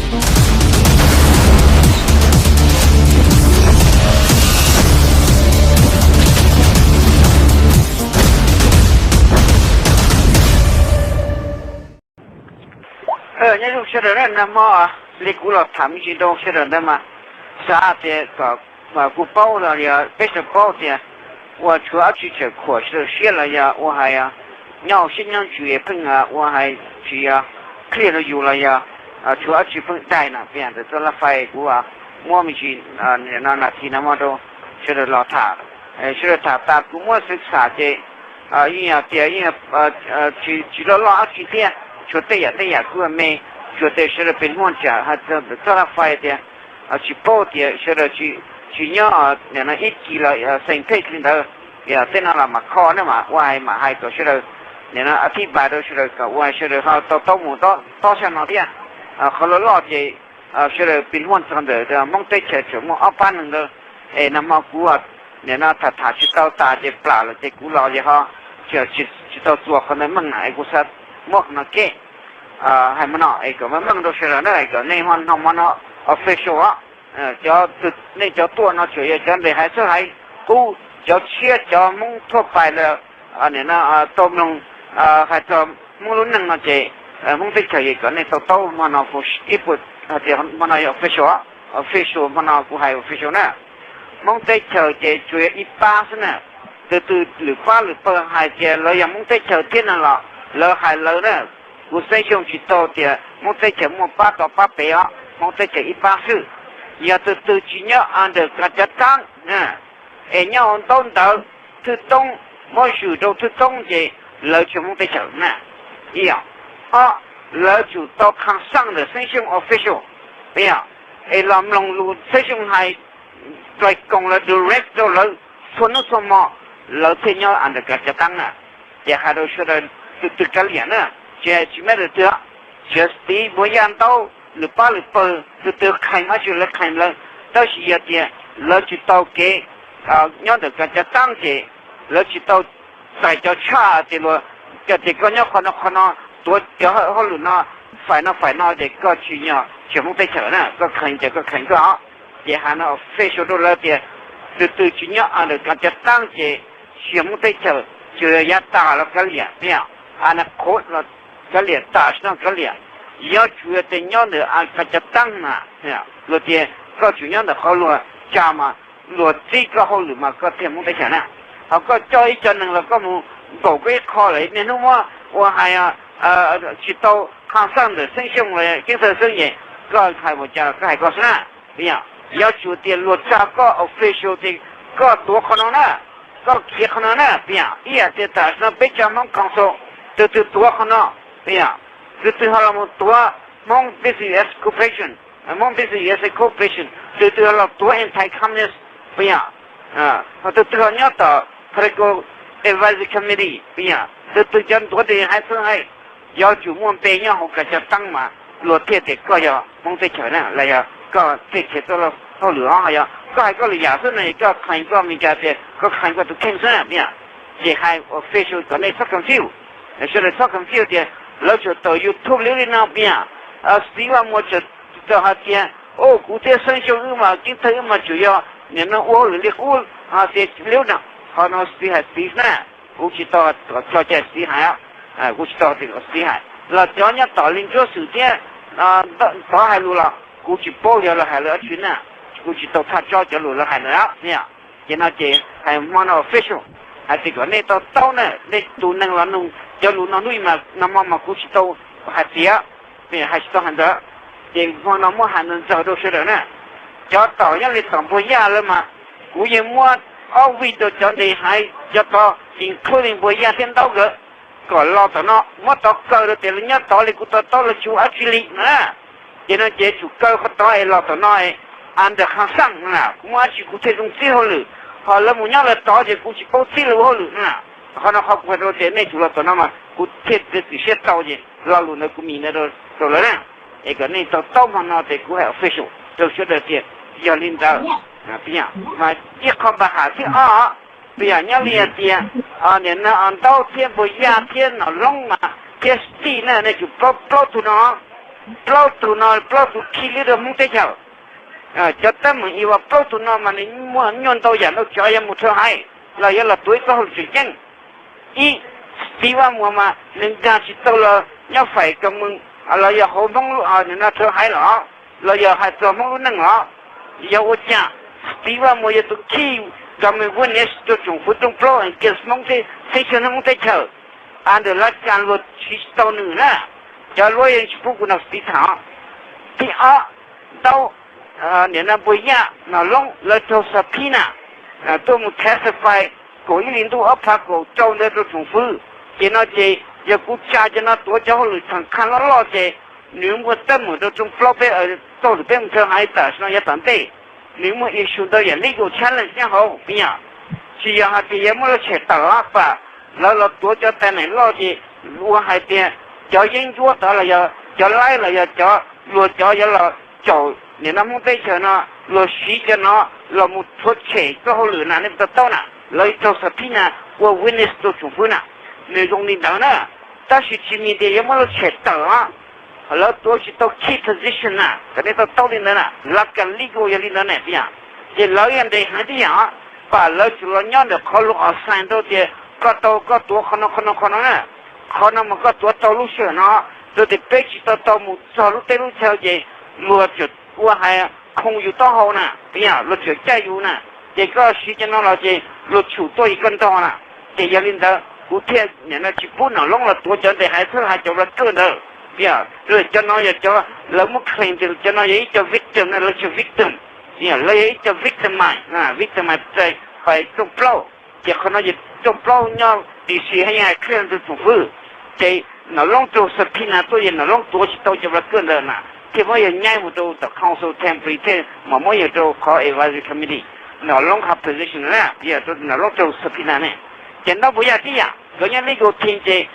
Nyob zoo sawv daws na, nag hmo li kuv los tham me ntsis rau sawv daws ntawd mas xav tias kom kuv paub los yog peb sawv paub tias ua tshuav dab tsi tseem khuam sawv daws siab los yog ua hais nyob hauv siab nyob ntsws pheej ua hais tsis yog clear rau yus los yog tshuav dab tsi pheej daig na, peb yam ntawm txoj laj fais kuv muab me ntsis no nas this no muab rau sawv daws los tham. Sawv daws tham tas kuv muab xwv xam ces yeej yog tias yeej tsis loj loj dab tsi thiab, tshuav tej yam tej yam kuj me, tsuas tias sawv daws pem huaj tsam hais txog ntawm txoj laj fais tias tsis paub tias sawv daws tsis nyob nim no ib kis los xeem thej li ntawd. Tej no los mam kho ne mas ua hais mam hais kom sawv daws nim no a thib npas rau sawv daws kom ua sawv daws ho tau taub mus tob sab no thiab. Qhov loj loj ces sawv daws pem huaj txog ntawm Hmoob teb chaws tseem muaj ob pab neeg ntawd es nag hmo kuv nim no tham tham tsis tau tas ces plam lawm ces kuv los ces ho tsis tau txuas qhov ntawd meej na es kuv xav muab qhov no keb hais hmo no es kom meej meej rau sawv daws na, kom nej ho hnov hmo no official os. Nej cov tuaj no tsuas yog cov ntes haiv xwb haiv qub, cov tshiab cov Hmoob thuaj pais lawm nim no tau mloog hais txog Hmoob lub neej no ces Hmoob teb chaws es kom nej tau taub hmo no ib puas hais tias hmo no yog official, official hmo no kuv hais official na. Hmoob teb chaws ces tsuas yog ib pab xwb na. Tus twg lwm pab lwm pawg hais tias lawv yog Hmoob teb chaws thiab no los lawv hais lawv na. Kuv xeeb xyoo tsis tau tias Hmoob teb chaws muaj pab tod pab pem os, Hmoob teb chaws ib pab xwb. Yog tus twg tsis nyob under kav cav taab es nyob hauv ntaub ntawv thwj toob, muab zwm rau thwj toob ces lawv tsis yog Hmoob teb chaws na. Ib yam, ob, lawv tsum tau khas xaj ntawm xeeb xyooj official, ib yam, es los mloog lus xeeb xyooj hais, pais koom lawv direct rau lawv txhua hnub txhua hmo, lawv thiaj nyob under kav cav taab na. Ces hais rau sawv daws tus twg kav liam na, tsis hais tsis muaj tus twg, tsis hais txiv npua yaj ntaub lwm pab lwm pawg tus twg kheem dab tsi lawv kheem lawv, tab sis yog tias lawv tsis tau kev nyob ntawm kav cav taab ces lawv tsis tau txais cov tshaj tias luag cov tias koj nyob qhov no qhov no, tuav cov hauj lwm no, faim no faim no ces koj tsis yog tsis yog Hmoob teb chaws na, koj kheem ces koj kheem koj. Ces hais no official rau lawv tias tus twg tsis nyob under kav cav taab ces tsis yog Hmoob teb chaws, tsuas yog yav tas los kav liam, ib yam, ana qhuav los kav liam, tam sim no kav liam. Yuav tsum yog tias nyob ntawm kav cav taab mas luag tias koj tsum nyob ntawm qhov luag tsa mas luag txib koj hauj lwm mas koj thiaj Hmoob teb chaws na. Ho koj coj ib co neeg los koj mus npaum koj ib qho lawm niaj hnub muab ua hais tsis tau khas xaj ntawm xeeb xyooj los keeb thawj xeeb ces koj hais ua cas koj hais koj xwb na. Ib yam, yuav tsum tias luag tsa koj official tias koj tuav qhov no na, koj khiav qhov no na, ib yam, ib yam tias tam sim no peb cov Hmoob council, tus twg tuav qhov no, ib yam, tus twg ho los mus tuav Hmoob Business Corporation, Hmoob Business U S A Corporation, tus twg ho los tuav anti-communist, ib yam, ho tus twg ho nyob tom Political Advisory Committee, ib yam, tus twg cov ntuav tes hais xwb hais, yuav tsum muaj npe nyob hauv kav cav taab mas luag thiaj tias koj yog Hmoob teb chaws na, los yog koj thiaj khiav txoj hauj lwm os. Ho yog koj hais koj lwm yam xwb no es koj kheem koj Amelikas tias koj kheem koj tus kheej xwb na, ib yam. Ces hais official kom nej txhob confuse, sawv daws txhob confuse tias lawv tsum tawm YouTube li li no, ib yam. Xib Vaj Muas txawm hais tias, o, kuv thiab Xeeb Xyooj wb mas keeb thawj wb mas tsuas yog nim no ua hauj lwm li qub tias li no. Qhov no Xib hais Xib na, kuv tsis tau kom cov cai Xib hais, kuv tsis tau tias kom Xib hais los cov nyob tom li Ntsuab Xwm thiab tod hais lus los kuv tsis paub yog lawv hais lawv dab tsi na, kuv tsis tau thaj tsob cov lus lawv hais ntawd. Ces no ces hais hmo no official, hais tias kom nej tau taub na, nej tus neeg los nug cov lus no hnub mas nag hmo mas kuv tsis tau hais tias, hais tsis tau hais ntawd. Ces hmo no muab hais ntawd ntxaws rau sawv daws na. Cov tom nyob li tom Npuag Yaj lawv mas kuv yeej muab ob vij rau cov ntes hais cov tod including Npuag Yaj thiab Ntaub nkawd kom los tom no, muab tod kaw rau tias lawv nyob tod li kuv to taub lawv tsis ua dab tsi li na. Ces no ces tsum kaw qhov tod es los tom no es under khas xaj na, kuv muaj dab tsi kuv thiaj zoo txib hauj lwm, ho lawv mus nyob lawv tod ces kuv tsis paub txib lawv ua hauj lwm na. Qhov no qhov kuv hais rau tias nej tsum los tom no mas kuv thiaj txiav txim siab tau ces lo lus ntawd kuv mis ntawd rau lawv na. Es kom nej tau taub hmo no ces kuv hais official rau sawv daws tias yog li ntawd. Mas ib qho npaj ham thib ob, twb yog nyob li hais tias nim no Ntaub thiab Npuag Yaj thiab Nom Loob mas thiab Steve na, nej tsum paub plaub tug no. Plaub tug no plaub tug khi li rau Hmoob teb chaws. Cov teeb meem Iwais plaub tug no mas nws muaj nyuaj ntau yam ntau tsav yuav mus rhawv haiv los yuav los tuav ib txoj hauj lwm tseem ceeb. Ib, Steve Vaj Muas mas nws nkag tsis tau los nyob fais kom mus los yog hauv Hmoob lub no rhawv haiv los, los yog hais txog Hmoob lub neej los, yog ua cas Steve Vaj Muas yog tus khi kom mus witness rau tsoom fwv rooj plaub against Hmoob teb, teb chaws Hmoob teb chaws, ntawm lawv cas luag siv tsis tau nws na. Cov luab yeej tsis pub kuv no Steve tham. Thib ob, Ntaub, nim no Npuag Yaj Nom Loob lawv raug subpoena tuaj mus testify kaum ib hlis ntuj ob phav kaum rau ntawd rau tsoom fwv. Ces no ces yog kuv tsa cov no tuav cov hauj lwm thaam khaj loj loj ces nws muaj teeb meem rau rooj plaub peb, txoj hauj lwm peb mus rhawv haiv tam sim no yav tom ntej. Nws muaj issue ntau yam legal challenge nyob hauv, tsis yog hais tias yuav muab lub tshem tawm pam. Lawv los tuav cov tais neem loj ces ua hais tias cov yeeb ncuab tod los yog cov laib los yog cov luag cov yuav los caum nim no Hmoob teb chaws no, luag siv cov no los mus rhuav tshem txoj hauj lwm na, nej puas to taub na, lawv raug subpoena ua witness rau tsoom fwv na. Nws zoo li ntawd na, tab sis tsis mean tias yuav muab lub tshem tawm os. Lawv tuav tsis tau key position na, kom nej to taub li ntawd na, lawv kam legal yog li ntawd na, ces lawv yog nres heev tib yam. Pam lawv tsuas los nyob ntawm qhov luag assign rau tias koj tau koj tuav qhov no qhov no qhov no na, qhov no mas koj tuav tau lub sij hawm no, rau tias peb tsis tau tau mus txog lub teb lub chaw ces luag tsuas ua hais khoo yus taub hau na, luag tsuas caij yus na, ces koj siv cov no los ces luag tshum tuaj yog koj ntog na. Ces yog li ntawd kuv thiaj nim no tsis pub Nom Loob los tuav cov nres haiv txhawb hais cov laj kawj ntawd. Cov no yog cov lawv muab claim tias cov no yog ib co victim na, lawv tsis victim, lawv yog ib co victimize, victimize fais rooj plaub. Ces qhov no yog rooj plaub nyob D C haj yeej hais clear rau tsoom fwv. Ces Nom Loob raug subpoena tuaj ces Nom Loob tuav tsis tau cov laj kawj ntawd na, thiaj muab yawg nyaib mus rau tom council temporary thiaj mam muab yawg rau qhov advisory committee. Nom Loob qhov position na, Nom Loob raug subpoena ne. Ces Ntaub Npuag Yaj tib yam, nkawd nyob legal team ces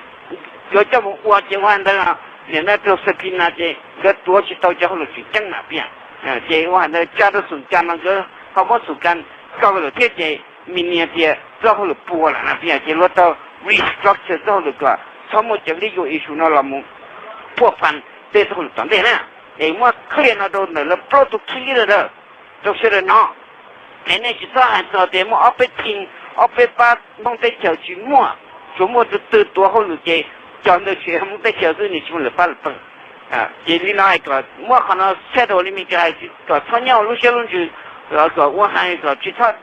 nkawd coj mus ua ces ua ntawd, nim no raug subpoena ces nkawd tuav tsis tau cov hauj lwm tseem ceeb na, ces ua ntawd tsa rau xum cas no nkawd ho muab xum cas tso lawm thiab ces mi nias tias txoj hauj lwm puas lawm na, ces luag tau restructure txoj hauj lwm kom txhob muaj cov legal issue no los mus phuaj phan tej txoj hauj lwm tom ntej na. Es muab clear no rau ntawm lawv plaub tug khi li ntawd rau sawv daws no. Es nej tsis txhob hais txog tias muaj ob peb team, ob peb pab Hmoob teb chaws, tsis muaj. Tsuas muaj tus twg tuav hauj lwm ces cov ntawd tsis yog Hmoob teb chaws xwb, nws tsis muaj lwm pab lwm pawg. Ces li no hais kom muab qhov no settle li me ntsis, kom txhob nyob lub siab lub ntsws, kom ua hais kom tsis txhob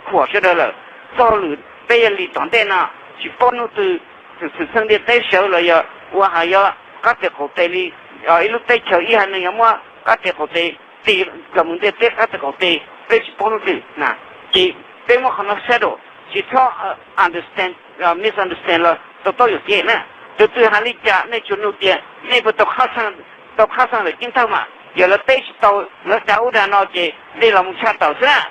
khuam sawv daws lawm. Txoj hauj lwm peb yog li tom ntej no, tsis paub hnub twg xwm txheej ntiaj teb sawv los yog ua hais yog qab tes qaum tes li, ib lub teb chaws ib haiv neeg yuav muab qab tes qaum tes tis kom mus ntiaj teb qab tes qaum tes, peb tsis paub hnub twg na. Ces peb muab qhov no settle, tsis txhob understand, misunderstand los tau taub yuam kev na. Tus twg hais li cas nej tsuas nug tias nej puas tau qhab xeej lawm ceeb thawj mas, yog lawv teb tsis tau, lawv dag ub dag no ces nej los mus tshaj tawm xwb na.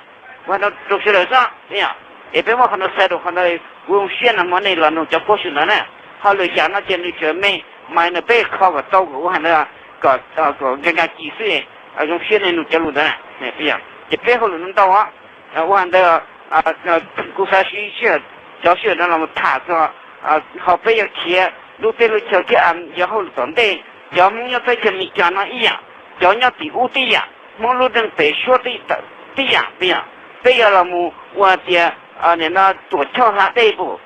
Ua no rau sawv daws xwb. Es peb muab qhov no settle, qhov ntawd kuv zoo siab no muab nej los nug cov question ntawd na. Ho lwm yam no ces nws tseem me, mas nws peb kho kom tau kom ua hais ntawd, kom nkag nkag ci xwb. Zoo siab nej nug cov lus ntawd na. Ces peb hauj lwm no ntau, ua hais ntawd kuv xav siv sij hawm, cov sij hawm no los tham txog qhov peb yuav khiav lub teb lub chaw thiab yog hauj lwm tom ntej. Cov Hmoob nyob teb chaws Amelikas no ib yam, cov nyob tim ub tib yam, Hmoob lub neej pem suab tib yam, peb yog los mus ua tias nim no tuam choj hla dej pum,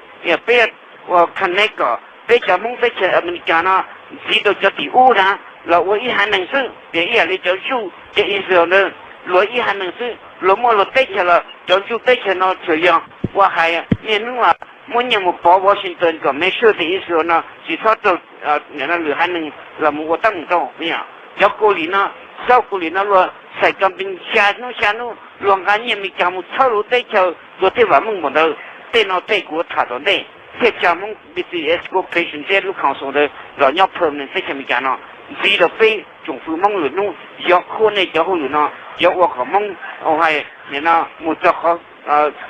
peb ua connect kom peb cov Hmoob teb chaws Amelikas no ntxiv rau cov tim ub na, los ua ib haiv neeg xwb. Ces ib yam li cov Jew, cov Israel ntawd, luag ib haiv neeg xwb, luag muaj luag teb chaws los cov Jew teb chaws no tsuas yog ua hais niaj hnub muab nyiaj mus pov Washington kom make sure tias Israel no tsis txhob raug lwm haiv neeg los mus ua teeb meem rau. Cov Kaus Lim no, South Kaus Lim no luag xais company xya hnub xya hnub, luag nqa nyiaj Amelikas mus txhawb luag teb chaws, luag thiaj vam meej npaum ntawd. Tej no tej kuv tham tom ntej, thiaj tsa Hmoob B C S Corporation thiab lub council ntawd los nyob permanent teb chaws Amelikas no, ntxiv rau peb tsoom fwv Hmoob lwm hnub yuav qhuab nej cov hauj lwm no, yuav ua kom Hmoob hais nim no mus rau qhov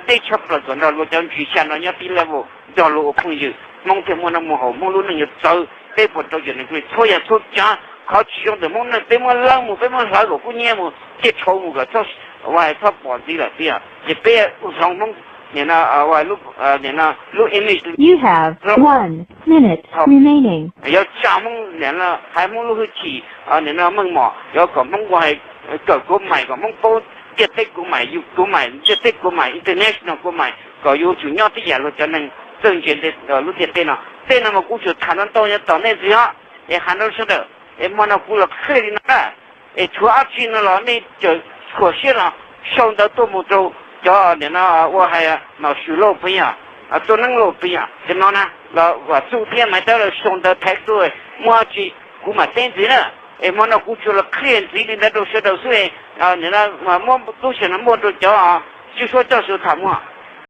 deb tshaj plaws kom nrog luag cov ntsis xya no nyob tib level, nrog luag ua phooj ywg, Hmoob thiaj muaj noj muaj haus, Hmoob lub neej yuav txawv, peb puas rau yam neeg txhua yam txhua tsav. Qhov tsis zoo ntawm Hmoob neej peb muab lawb mus, peb muab hlawv kom kub hnyiab mus, thiaj tshauv mus kom txhob, ua hais txhob pom ntxiv lawm tiag. Ces peb ua hloov Hmoob nim no ua lub, nim no lub image. You have one minute remaining. Yuav tsa Hmoob nim no hais Hmoob lub hwj chim, nim no meej mom, yuav kom Hmoob ua hais, kawm kuv mais, kom Hmoob paub ntiaj teb kuv mais, yus kuv mais, ntiaj teb kuv mais, international kuv mais, kom yuav tsum nyob tib yam luag cov neeg txawj ntse lub ntiaj teb no. Tej no mas kuv tsuas tham ntau ntau nyob tom nej ntxiv os, es hais rau sawv daws, es hmo no kuv los qhia li no na. Es tshuav dab tsi no los nej tseem khuam siab los sau ntawv tuaj mus rau cov nim no ua hais Nom Swm Lauj peb yog, Txuj Neeb Lauj peb yog, cov no na, los Vam Txuj thiab Maiv Dawb lawv sau ntawv thaiv tuaj, muaj dab tsi kuv mam teb ntxiv na. Es hmo no kuv tsuas los qhia ntxiv li ntawd rau sawv daws xwb, nim no muab lub sij hawm no muab rau cov tswj suab coj sawv tham muag.